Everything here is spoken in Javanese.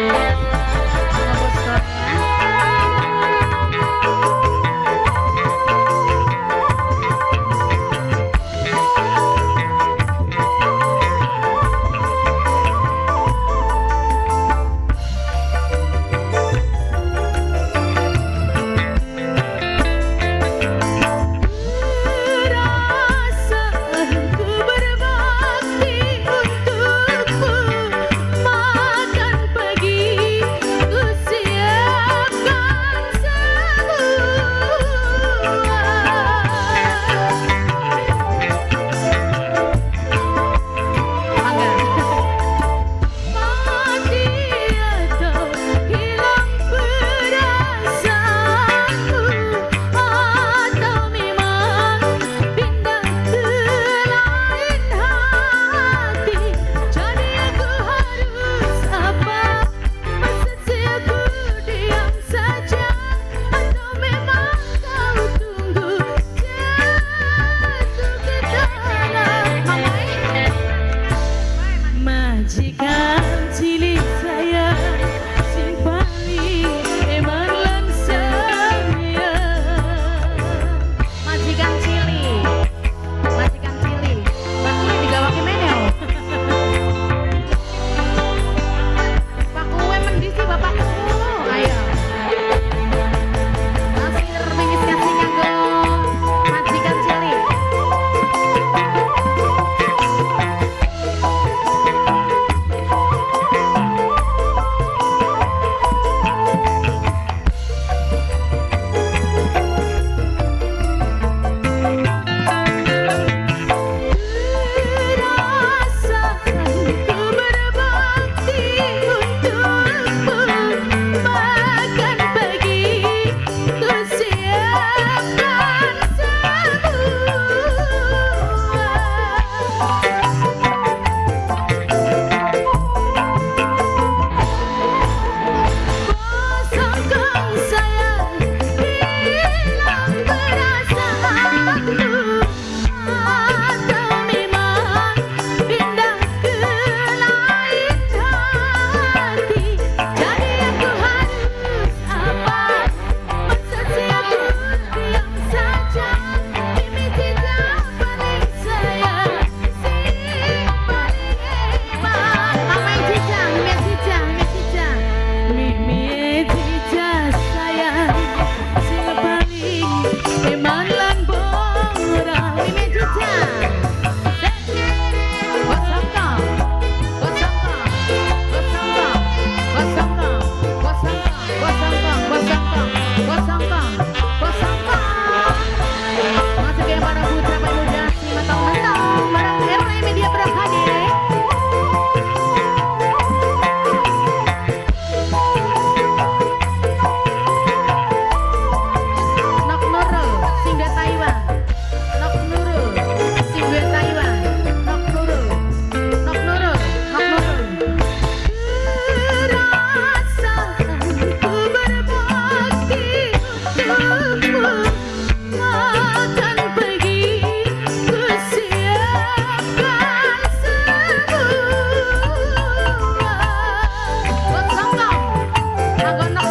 Bos Korea. Perasaanku berbakti untukmu. Makan pagi ku siapkan semua. Mangga. Mati atau hilang perasaanmu, atau memang pindah ke lain hati. Jadi aku harus apa? Masa sih aku diam saja? Atau memang kau tunggu jatuh ke tanah? Mamai. Majikan cilik sayang, sing paling eman lan sayang. Majikan cilik. Majikan cilik. Bakule digawake mene oh. Pakuwe mendi sih bapakku? Ayo. Nasir mingis kasih kanggo majikan cilik. Perasaanku berbakti untukmu. Makan pagi ku siapkan semua. Kosongkan sayang, hilang perasaanmu. Atau memang pindah ke lain hati. Jadi aku harus apa? Masa sih aku diam saja? Mimi tidak paling sayang, sing paling hebat. Mamai Cica, Mimi Cica, Mimi Cica. Mimi Cica sayang, sing paling eman lan borang. Mimi Cica. Kosong kong. Kosong kong. Kosong kong. Kosong kong. Kosong kong. Kosong kong. Kosong kong. Kosong kong. Kosong kong. Masuk ke para putra pemuda si mentong-mentong bareng RW Media Berhadi. Nok Nurul, sing duwe Taiwan. Nok Nurul, sing duwe Taiwan. Nok Nurul, Nok Nurul, Nok Nurul. Perasaanku berbakti untukmu. Makan pagi ku siapkan semua. Kosong kong. Kanggo Nok